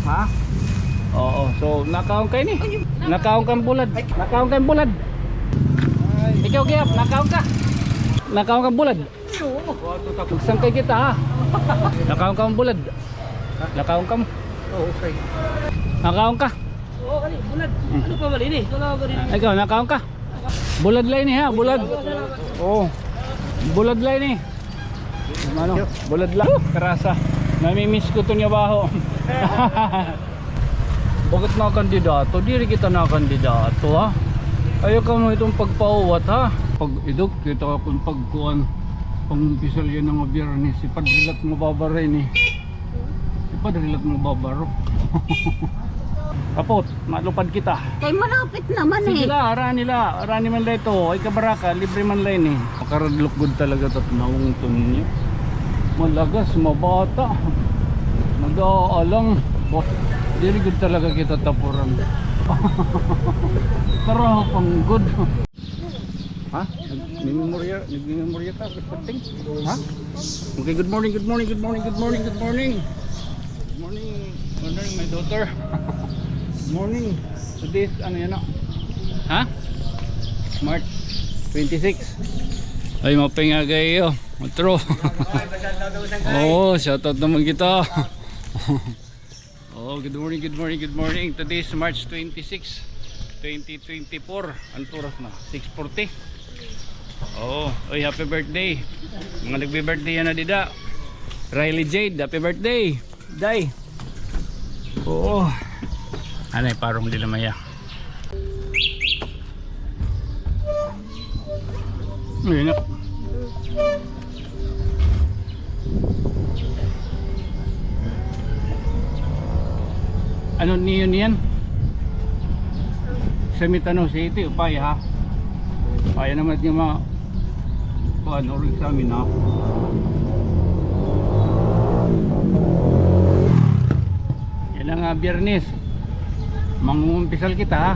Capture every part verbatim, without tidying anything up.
Ha? Oo, so nakaon ka ini? Nakaon ka bulad. Nakaon ka bulad. Ikaw, Giyap, nakaon ka? Nakaon ka bulad. Magsangkay kita, ha? Nakaon ka bulad. Nakaon ka? Oo, okay. Nakaon ka? Oo, kani, bulad. Hmm. Ano pa man ini? Wala ba rin? Ah, ikaw, nakaon ka? Bulad la ini, ha? Bulad. Oo. Bulad la ini. Ano? Bulad la. Karasa. Nami-miss ko iton nga baho. Bakit nakakandidato? Diri kita nakakandidato, ha? Ayaw kamo iton pagpauwat, ha? Pag-idok, kita ka kon pagkuan, pangumpisal yana nga Biyernes, si Padre la it mababara ini. Si Padre la it mababaro. Kapot, malupad kita. Kay malapit naman. Sige eh. La, arani la. Arani man la ito. Ay kabaraka, libre man la ini. Makaradlok gud talaga tat nawong tunyo. Malagas, mabata. Nag-aalang. Bo-, diri gud talaga kita tapuran. Tara, panggod. Ha? Nagmemorya, nagmemorya ka, something? Ha? Okay, good morning, good morning, good morning, good morning, good morning. Good morning, good morning, my daughter. Good morning. Today is, ano yana? Ha? March twenty-six. Ay, mapingagay iyo. Otro. Oo, shout out naman kita. Oh, good morning, good morning, good morning. Today is March twenty-six, twenty twenty-four. Ano oras na? Six forty. Oh, oy, happy birthday. Mga nagbi-birthday yana dida. Riley Jade, happy birthday. Day. Oo. Anay, parong di lamaya. Mainit. Ano niyo niyan? Sa Mitano City, upaya ha? Upaya naman yung mga kuan, oral exam na. Yana nga Biyernes. Mangungumpisal kita, ha?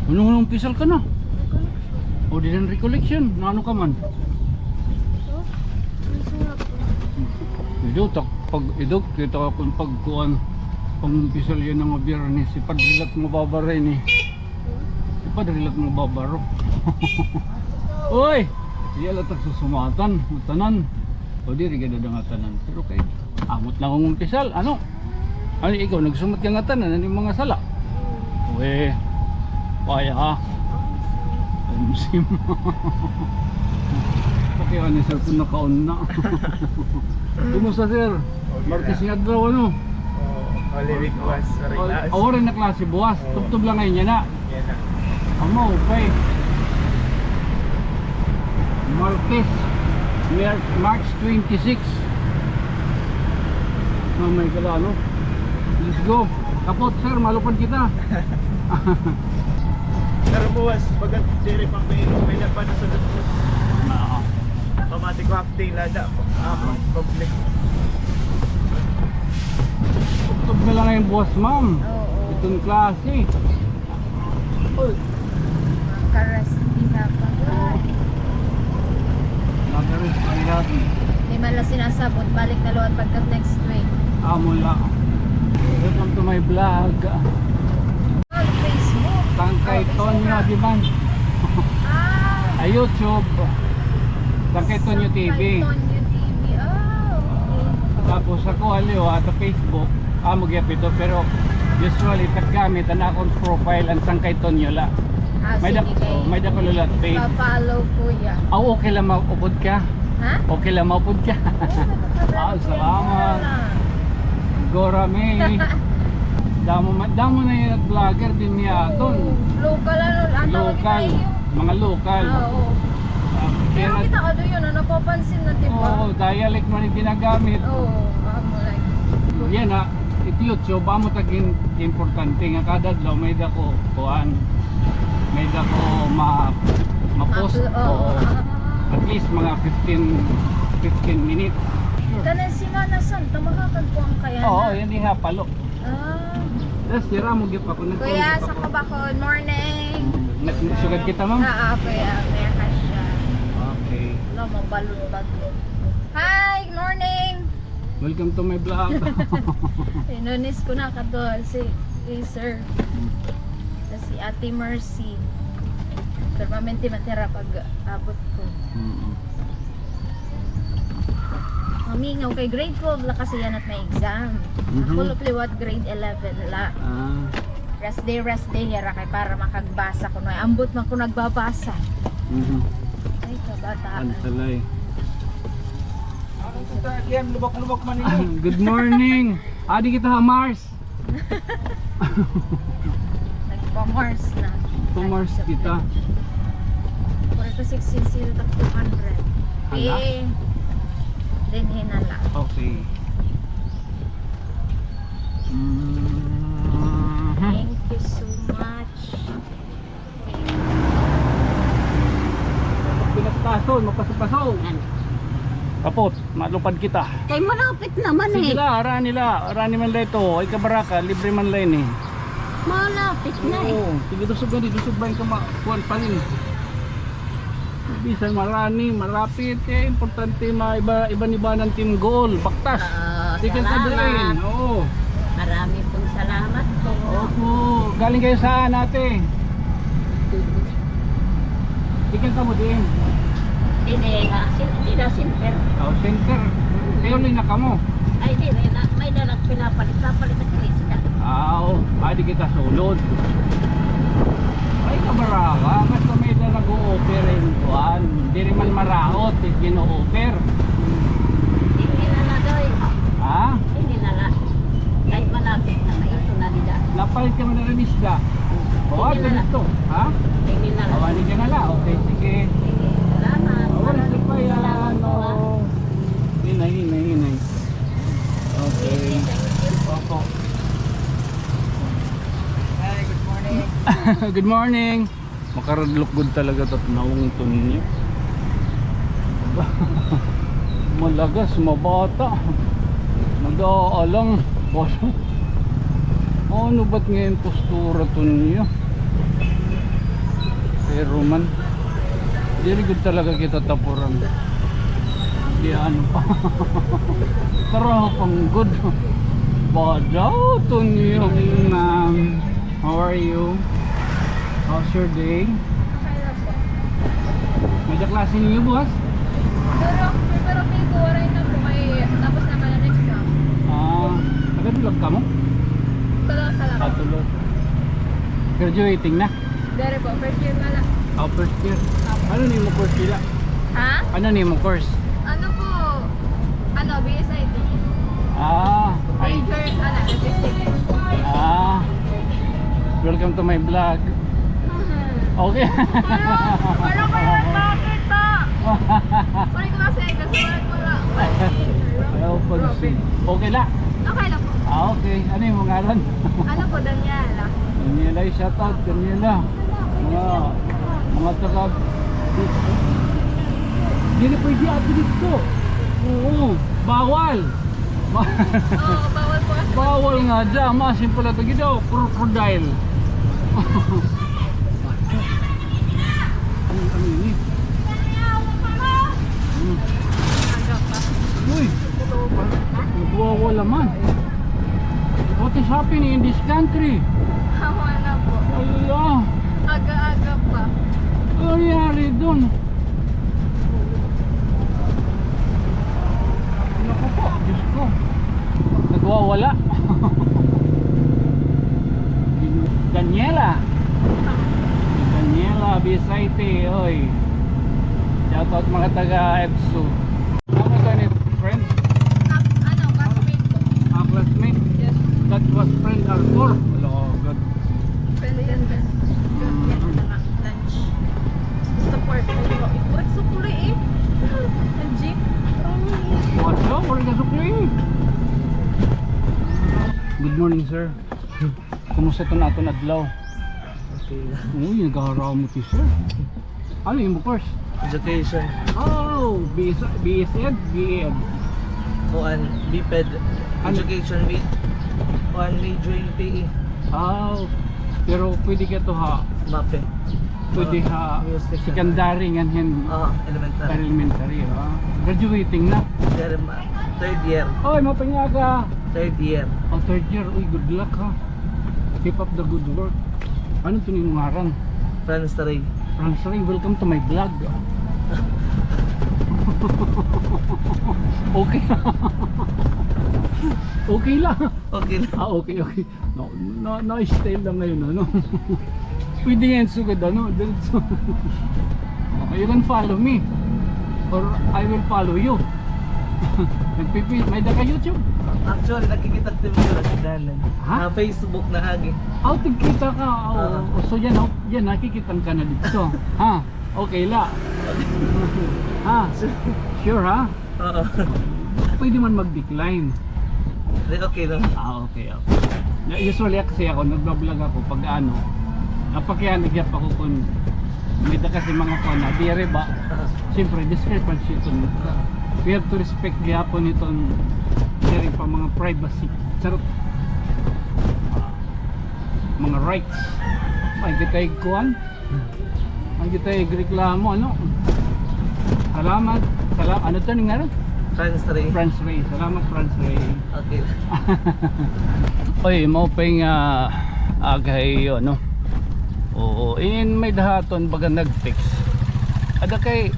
Ano, mangungumpisal ka na? O, di na recollection. Na ano ka man? Idok, tak-, pag-idok, kita ka kon pagkuan. Pangumpisal yana nga Biyernes. Si Padre la it mababara ini. Si Padre la it mababaro. Uy! Iya la tak susumatan, ngatanan. O diri gad ada ngatanan. Pero kay, amot la ngumpisal, ano? Ano, ikaw, nagsumat ka ngatanan, ano it mga sala? Uy, kaya ha? Umsim. Okay, ano, cellphone nakaon na. Kumusta, sir? Martes nga adlaw, ano? Oh, Holy Week was relaxed. Oh, waray na klase buwas. Oo. Tubtob la ngay-an yana. Yana. Amo, okay. Martes, Mar-, March twenty-six. Oh my God, ano? Let's go. Kapot, sir, malupad kita. Pero buwas, bagat diri pa may, may nagpanasunod po. Oo. Pamati ko half day lada. Ah, public. Tubtob na la ngay-an buwas, ma'am. Oo. Iton klase. Uy. Makaras, di na pa. Makaras, mahirapi. Di man la sinasabot, balik na liwat pagka next week. Amo la. Welcome to my vlog. Ay, Facebook. Tangkay Tonyo, di man. Ah. Ay, YouTube. Tangkay Tonyo T V. Tangkay Tonyo T V. Ah, okay. Tapos ako, aliw, ato Facebook. Amo gihap ito, pero usually, paggamit, an akon profile, an Sangkay Tonyo la. Ah, may da-, sige, may da ko la page. Pa-follow ko ya. Aw, okay la maupod ka? Ha? Okay la maupod ka? Oo, nagpapalala. Ah, salamat. Gora May. Damo ma-, damo na nga vlogger dinhi aton. Local, ano, ano, local. Mga lokal. Ah, oo. Ah, pero kita, ano yun, ano, napapansin na, di ba? Oo, dialect man it ginagamit. Oo, amo, like. Yana, it YouTube, amo it ag-, importante nga kada adlaw may-ada ko, kuan, may-ada ko ma-, ma-post. Ma-upload, oo. Oo. At least mga fifteen, fifteen minutes. Sure. Kanan Semana Santa, makakagkuan kaya na. Oo, yana ha Palo. Ah. Yes, tira mo, gift ako na. Kuya, sa Kabakod, morning. Nag-, nagsugad kita, ma'am? Oo, kuya, may kasya. Okay. Wala, mabalon pa. Hi, good morning. Welcome to my vlog. Nones ko na kato si, si Sir. Hmm. Si Ate Mercy. Permanente man it ira pag-abot ko. Mm-mm. Mamingaw kay grade twelve la kasi yana it may exam. Mhm. Ako liwat grade eleven la. Ah. Rest day, rest day hira kay para makagbasa kuno. Ambot man kuno nagbabasa. Mhm. Ay, kabataan. Antalay. Ano sa Liam, lubak-lubak man ini. Good morning. Adi kita ha Mars. Nagpa-Mars na. Pa-Mars kita. Pwede ka sixteen zero, tag two hundred. Hala. Eh, dinhi na la. Okay. Mm. Thank you so much. Pinagpason, mapaso-paso. Yan. Kapot, malupad kita. Kay malapit naman eh. Sige la, harani la. Harani man la ito. Ay, kabaraka, libre man la ini. Malapit na eh. Oo, sige, dusog na di, dusog ba yung kama-, kuwan pa rin. Bisan marani, malapit eh. Importante, maiba-, iban-ibanan tim goal. Baktas. Oo, salamat. Sige, Kadrin. Oo. Marami pong salamat po. Opo. Galing kayo saan, ate? Ikan kamo din? Diri, ah, sin-, diri, center. Oh, center. Kay uli na kamo? Ay, diri na. May dalag pinapalit. Papalit ang isda. Ah, oh. Adi kita sulod. Ay, kabaraka. Basta may dalag o-offer yung kuwan. Diri man maraot, it gino-offer. Diri na na, Doy. Ha? Diri na na. Ay, malapit na, may ito na dida. Napalit ka man na rin isda. O, ah, dito. Ha? Diri na la. Awali ka na la. Okay, sige. Sige, salamat. Awali, salamat. Hinay, hinay, hinay. Okay. Thank you. Opo. Hi, good morning. Good morning. Makaradlok gud talaga tat nawong ito ninyo. Malagas, mabata. Nag-aalang. Ano ba't ngayon postura ito ninyo? Pero man, diri gud talaga kita tapuran. Di ano pa. Tara, panggod. Badaw ito ninyo. Um, How are you? How's your day? Okay lang po. May-ada klase ninyo buwas? Pero, pero feel ko, waray na po kay tapos na pala next year. Ah, taga-Dulog kamo? Tulosa la. Ah, Tulosa. Graduating na? Diri po, first year pa la. Ah, first year. Opo. Ano nimo course dida? Ha? Ano nimo course? Ano po? Ano, B S I T. Ah, ay. Major, ano, logistics. Ah. Welcome to my vlog. Okay. Pero, pero kaya bakit ba? Sorry ko kasi, kasi wala, wala. Ayaw pag-, okay la? Okay la po. Ah, okay. Ano imo ngaran? Ano po, Daniela. Daniela, shout out, Daniela. Mga, mga taga, diri pwede ato dito. Oo, bawal. Oo, bawal po kasi. Bawal nga dyan. Maasim pala ito, gid, o, crocodile. Ano, ano ini? Hmm. Uy! Nagwawala man. What is happening in this country? Tama na po. Hala! Aga-aga pa. Ano nangyari dun? Naku po, Diyos ko. Nagwawala. Daniela. Daniela Bisayte, oy. Shout out mga taga EDSU. Ano ka ni friend? Kap-, ano, classmate ko. Ah, classmate? Yes. That was friend Arthur. Hello, good. Friend din. Lunch. Gusto part time ko. Ikurek sukli eh. Ang jeep. Wala, wala ka sukli eh. Good morning, sir. Kumusta iton aton adlaw? Okay lang. Uy, naghaharamot hi sir. Ano imo course? Education. Oh, B S, B S Ed, B Ed. Kuan, B Ped. Ano? Education with kuan, major in P E. Ah, pero pwede ka to ha? MAPEH. Pwede ha music, secondary ngan hin. Ah, elementary. Elementary, ah. Graduating na. Pero ma-, third year. Oy, mapinga ka. Third year. Oh, third year. Uy, good luck, ha. Keep up the good work. Ano ito nim ngaran? Franz Ray. Franz Ray, welcome to my vlog. Okay. Okay lang. Okay lang. Ah, okay, okay. No, no, no style lang ngayon, ano? Pwede nga yan sugad, ano? Diretso. Okay, you can follow me. Or I will follow you. Nagpipi-, may-ada ka YouTube? Actually, nakikita ko yung mga dalan. Ha? Ah, Facebook na agi. Aw, tigkita ka. Oo. Oo. O, so yan, oh, yan, nakikita ka na dito. Ha? Okay la. Ha? Sure, ha? Oo. Pwede man mag-decline. Di, okay lang. Ah, okay, okay. Na, usually, kasi ako, nagbablog ako pag ano, napakiana gihap ako kun may-ada kasi mga kuan na, diri ba? Siyempre, discrepancy ito. We have to respect gihapon iton diri pa mga privacy. Charot. Mga rights. Ay, kita kuan. Ay, kita igreklamo, ano? Salamat. Sala-, ano ito nim ngaran? Franz Ray. Franz Ray. Salamat, Franz Ray. Okay. Oy, maupay nga aga ha iyo, no? Oo, in may-ada ha aton baga nag-text. Ada kay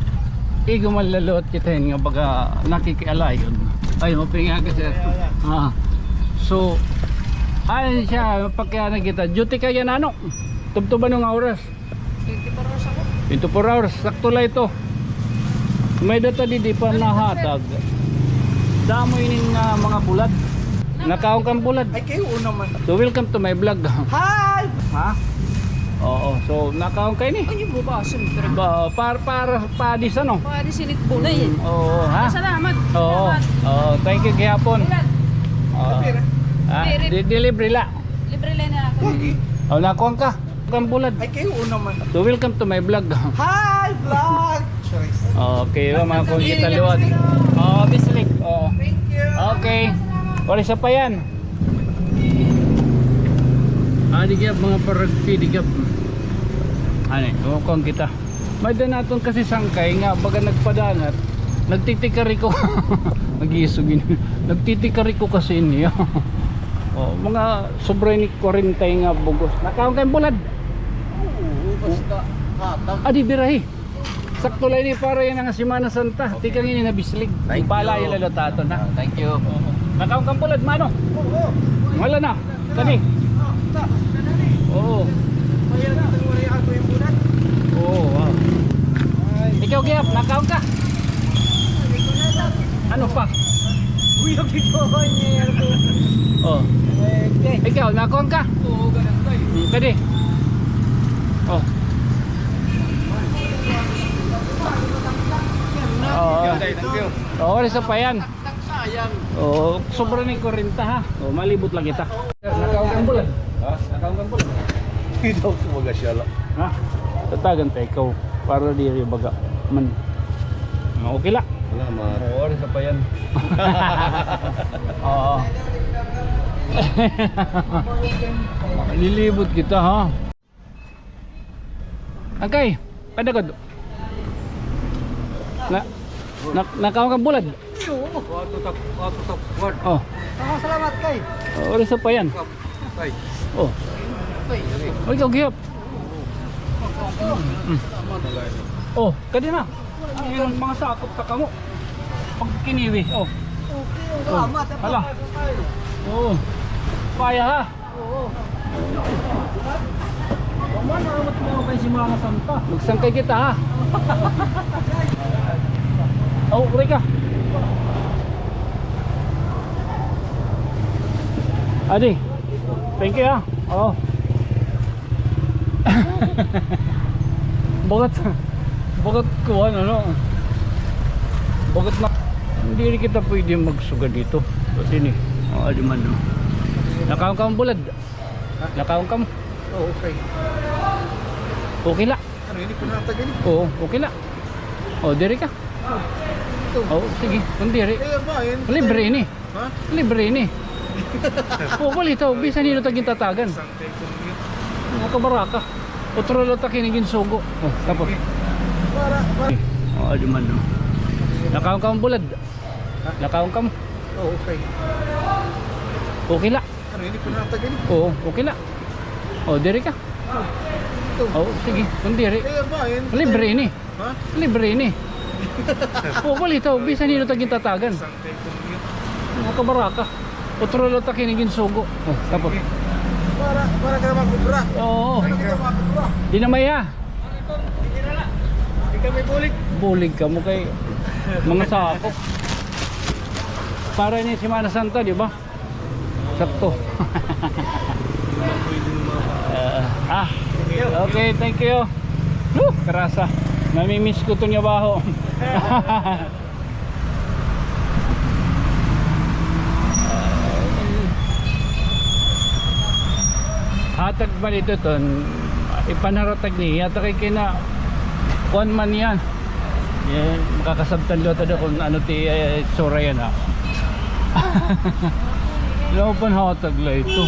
igo man la liwat kita hin nga baga nakikialayon. Ay, maupay nga aga, sir. Ah. So, ay siya, pakiana kita. Duty ka yana, ano? Tubtob ano nga oras? Twenty-four hours ako. Twenty-four hours, sakto la ito. May-ada ta didi pa nahatag. Damo ini nga mga bulad. Nakaon ka hin bulad? Ay, kay oo naman. So, welcome to my vlog. Hi! Ha? Oo, so nakaon ka ini? Ay, yung baba, siyempre. Ba, para, para, padis, ano? Padis init bulay. Mm, oo, ha? Salamat. Oo. Salamat. Oo, thank you gihapon. Bulad. Oo. Pera. Ah, pera. Di, di libre la. Libre la na ako. Okay. Oh, nakaon ka? Ka hin bulad. Ay, kay oo naman. So, welcome to my vlog. Hi, vlog! Charis. Okay, oh, mga kuan kita liwat. Oh, bislig. Oh. Thank you. Okay. Waray sapayan. Ah, di gihap, mga paragpi, di gihap. Ano, eh, kuan kita. May-ada naton kasi sangkay nga baga nagpadangat. Nagtitikari ko. Nag-iisog ini. Nagtitikari ko kasi ini. Oh, mga sobra ini kwarenta nga bugos. Nakaon ka hin bulad? Oo, basta hatag. Adi, birahi. Sakto la ini para yana nga Semana Santa. Tikang ini nabislig. Thank you. Palayo la daw ta aton, ha? Ah, thank you. Oo. Nakaon ka hin bulad, mano? Oo. Wala na. Kani? Oo. Oo, wow. Ikaw, Giyap, nakaon ka? Ano pa? Oh. Ikaw, nakaon ka? Oo, ganun tayo. Hmm, kadi. Oh. Oo. Thank you. Oo, isa pa yan. Oo, sobra ni kwarenta, ha? O, malibot la kita. Sir, nakaon ka hin bulad? Ha? Nakaon ka hin bulad? Di daw ko baga siya la. Ha? Tatagan ta ikaw para diri baga man. Ah, okay la. Salamat. Oo, isa pa yan. Oo. Lilibot kita, ha? Angkay, kada gud. Na, na, nakaon ka bulad? Oo. Ato tap, ato tap, ward. Oh. Ah, salamat, Kay. Oh, isa pa yan. Kay. Oh. Kay. Oh, ikaw, Gihap. Mm. Oh, kadi na. Ang ilang mga sakop ka kamo. Pag kiniwi, oh. Okay, salamat. Hala. Oo. Paya, ha? Oo. Magsangkay kita, ha? Oh, uri ka. Adi. Thank you, ha. Oo. Bagat, bagat kuan, ano? Bagat na, diri kita pwede magsugad dito. Kasi ni, oh, di man, no? Nakaon ka bulad? Ha? Nakaon ka mo? Oo, okay. Okay la. Ano, ini pinatag ini? Oo, okay la. Oh, diri ka. Ito. Oh, sige, kun diri. Kaya ba, yan? Libre ini. Ha? Libre ini. O, bali ito, bisan nino ta gintatagan. Mga kabaraka. Otro la ta kini ginsugo. O, tapos. Para, para. O, di man, no. Nakaon ka mo bulad? Ha? Nakaon ka mo? Oo, okay. Okay la. Ano, ini pinatag ini? Oo, okay la. O, diri ka. Ito. Oo, sige. Kun diri. Kaya ba, yan? Libre ini. Ha? Libre ini. Oo, balita, bisan hin-o it gintatag-an. Mga kabaraka. Otro la it akon ginsugo. O, tapos. Para, para ka naman kubra. Oo. Para ka naman kubra. Di na maya. Di kami bulig. Bulig kamo kay mga sako. Para ini Semana Santa, di ba? Sakto. Ah, okay, thank you. Whew, karasa. Nami-miss ko iton nga baho. Hatag man ito ton, ipanharatag niya, takay kay na, kuan man yan. Yan, makakasabtan daw tayo kung ano ti, eh, itsura yan, ha. Wala pa hatag la ito.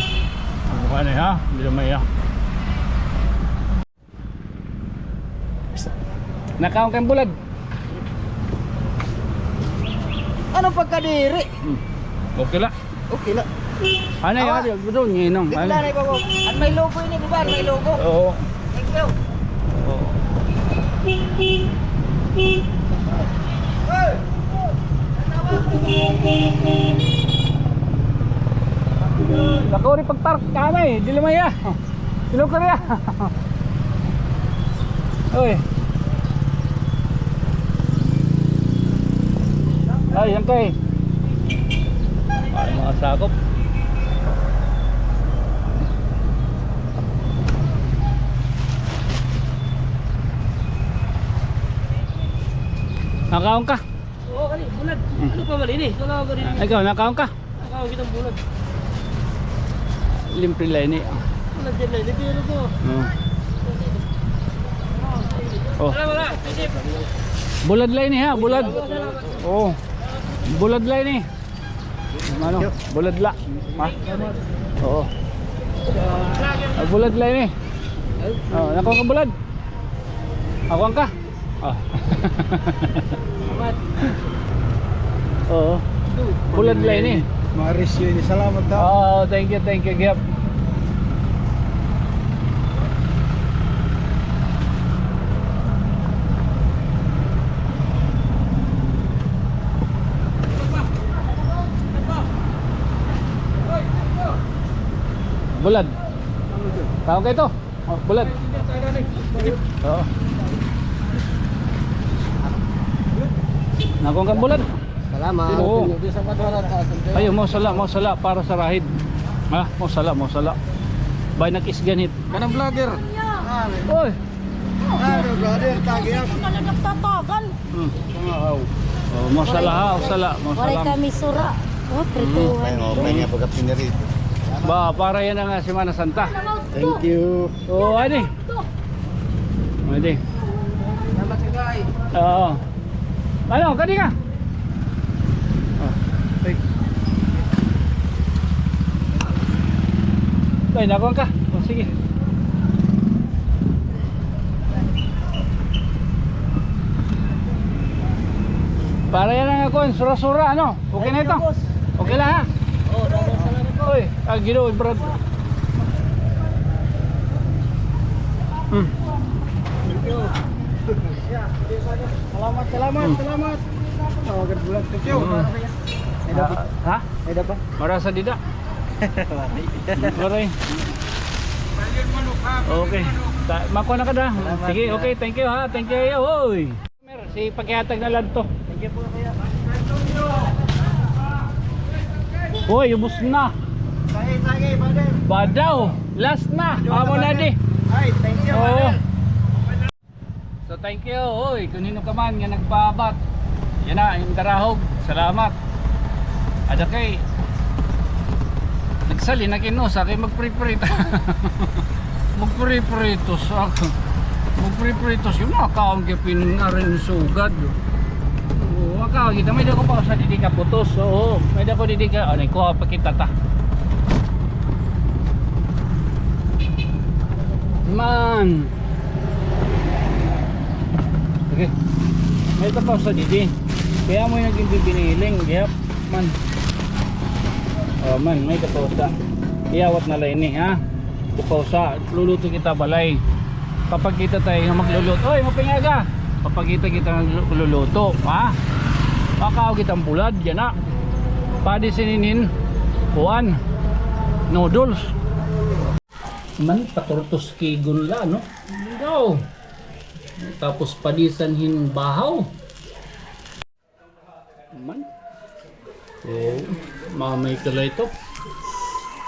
Ano ka na, ha? Hindi naman, ha? Nakaon kay bulad. Ano pagkadiri? Hmm. Okay la. Okay la. Ano yung Awa. Ano yung gusto niya, no? Di Ano? Wala na ibabaw. An may logo ini, di ba? An may logo. Oo. Thank you. Oo. Baka uri pag-park ka na eh. Di lamaya. Hello, Korea. Oy. Ay, yan kay. Ay, mga sakop. Nakaon ka? Oo, kani, bulad. Hmm. Ano pa man ini? Wala ka rin. Ah, ikaw, nakaon ka? Nakaon kitang bulad. Limpre la ini. Bulad din la ini, pero ko. Hmm. Oh. Wala, wala. Pwede. Bulad la ini, ha, bulad. Oo. Bulad la ini. Ano? Bulad la. Ha? Oo. Ah, bulad la ini. Oh, nako ka bulad. Ako ang ka. Ah. Salamat. Oo. Bulad la ini. Maris ini. Salamat ha. Oh, thank you, thank you, Gep. Bulad. Tao ka ito? Oh, bulad. Oo. Nakong kang bulad. Salamat. Oo. Ayo, mausala, mausala para sa rahid. Ha? Mausala, mausala. Bay, nag-isganhit. Kanang vlogger. Oy. Ano, brother? Tagi ako. Talaga tatagan. Hmm. Wow. Oh, mausala ha, mausala, mausala. Waray kami sura. Oh, prituhan. May, may nga pagkapinirito. Ba, para yan ang, ah, Semana Santa. Thank you. Oh, ani. Pwede. Salamat sa guy. Oo. Ano, kadi ka? Oh. Ay. Ay, nakuha ka. Oh, sige. Para yan ang ako, sura-sura, ano? Okay na ito? Okay lang, ha? Oo, salamat po. Oy, ah, Ginoo, Brad. Hmm. Salamat, salamat, salamat. Oh, good luck. Thank you. Hmm. May dapat. Ha? May dapat. Marasa dida. Waray. Okay. Ta-, makuha na ka da. Salamat. Sige, okay. Thank you, ha. Thank you. Oy. Si pakihatag na lang to. Thank you po, kuya. Uy, ubos na. Sige, sige, brother. Badaw, last na. Amo na di. Ay, thank you, brother. So, thank you. Uy, kun hin-o ka man nga nagpaabat. Yana, an darahog. Salamat. Ada kay nagsalin na kin-usa kay magpriprito. Magpripritos ako. Magpripritos. Yung mga kaon kay pinarin sugad. Oo, makaon kita. May dako pa sa didi ka putos. Oo, may dako didi ka. Ano, kuha pa kita ta. Man. Okay. May ito pa sa didi. Kaya mo yung naging bibiniling. Yep. Man. Oh, man, may kapausa. Iyawat na la ini, ha? Kapausa, luluto kita balay. Papakita tayo nga magluluto. Oy, mapingaga! Papakita kita nga luluto, ha? Pakaw kitang bulad, yana. Padi sininin, kuan, noodles. Man, paturtos kigon la, no? Go! Tapos padisan hin bahaw. Man. Oh, mamay ka la ito.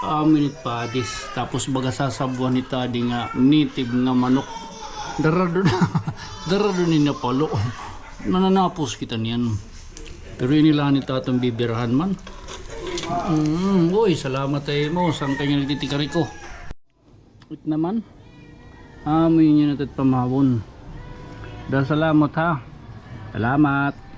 Amin it padis. Tapos baga sasabwan ni Tadi nga native nga manok. Darado na. Darado ni napalo. Nananapos kita niyan. Pero ini la ni Tatang bibirahan man. Mm, uy, salamat ha imo. Saan ka niya nagtitikari ko? It naman. Amoy niya natit pamawon. Da salamat ha. Salamat.